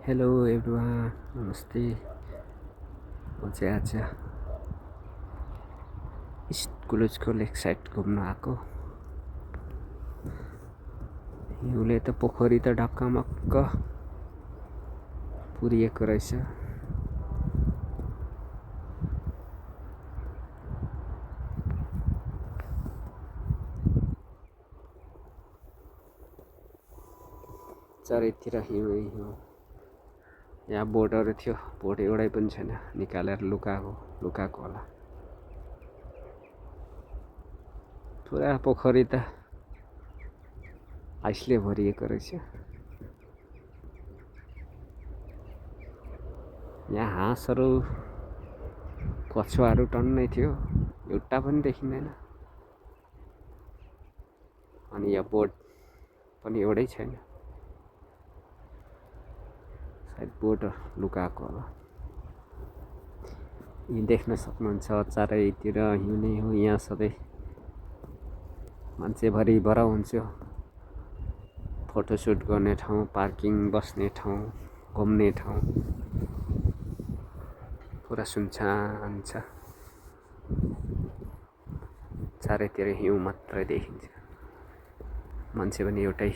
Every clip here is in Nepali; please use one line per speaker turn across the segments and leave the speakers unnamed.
हेलो एभ्रिवान, नमस्ते। म चाहिँ आज इस्ट कुलुजको लेक साइड घुम्न आएको। हिउँले त पोखरी त ढकमक्क पुरिएको रहेछ। चारैतिर हिउँ हिउँ। यहाँ बोटहरू थियो, बोट एउटै पनि छैन, निकालेर लुकाएको होला। पुरा पोखरी त आइसले भरिएको रहेछ। यहाँ हाँसहरू कछुवाहरू टन्नै थियो, एउटा पनि देखिँदैन। अनि यहाँ बोट पनि एउटै छैन, सायद बोट लुकाएको होला। यी देख्न सक्नुहुन्छ चारैतिर हिउँ नै हो। यहाँ सबै मान्छे भरिभर हुन्छ। फोटोसुट गर्ने ठाउँ, पार्किङ, बस्ने ठाउँ, घुम्ने ठाउँ पुरा सुनसान छ। चारैतिर हिउँ मात्रै देखिन्छ, मान्छे पनि एउटै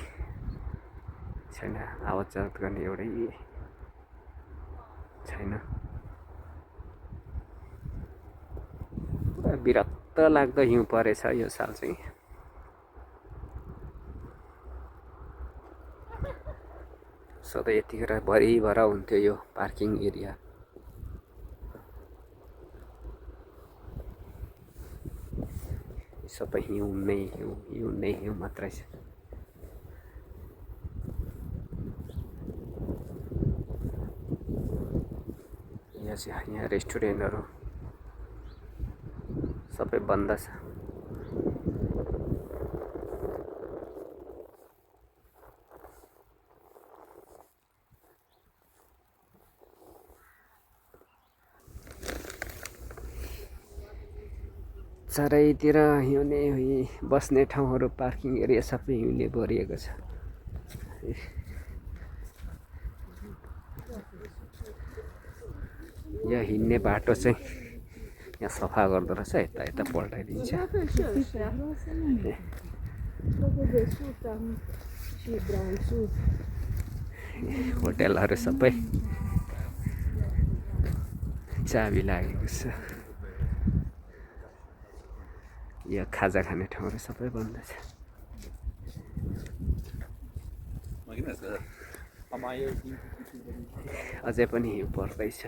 छैन, आवाज गर्ने एउटै छैन। पुरा विरक्त लाग्दो हिउँ परेछ यो साल चाहिँ। सधैँ यतिखेर भरिभर हुन्थ्यो यो पार्किङ एरिया। सबै हिउँ नै हिउँ मात्रै छ। यहाँ रेस्टुरेन्टहरू सबै बन्द छ। चारैतिर हिउँ नै हिउँ। बस्ने ठाउँहरू, पार्किङ एरिया सबै हिउँले भरिएको छ। यहाँ हिँड्ने बाटो चाहिँ यहाँ सफा गर्दो रहेछ, यता पल्टाइदिन्छ। होटेलहरू सबै चाबी लागेको छ। यो खाजा खाने ठाउँहरू सबै बन्द छ। अझै पनि हिउँ पर्दैछ।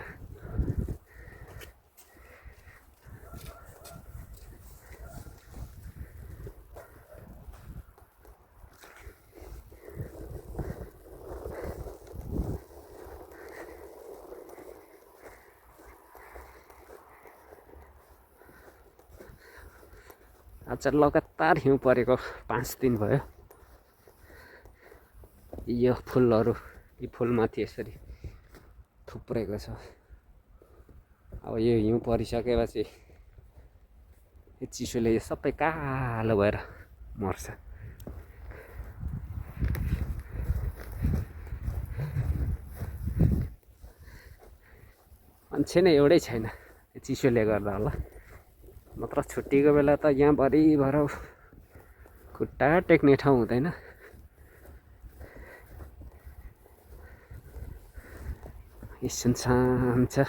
आज लगातार हिउँ परेको 5 दिन भयो। यो फुलहरू, यी फुलमाथि यसरी थुप्रेको छ। अब यो हिउँ परिसकेपछि यो चिसोले यो सबै कालो भएर मर्छ। मान्छे नै एउटै छैन, चिसोले गर्दा होला। नत्र छुट्टीको बेला त यहाँ भरिभर खुट्टा टेक्ने ठाउँ हुँदैन। सुनसान छ।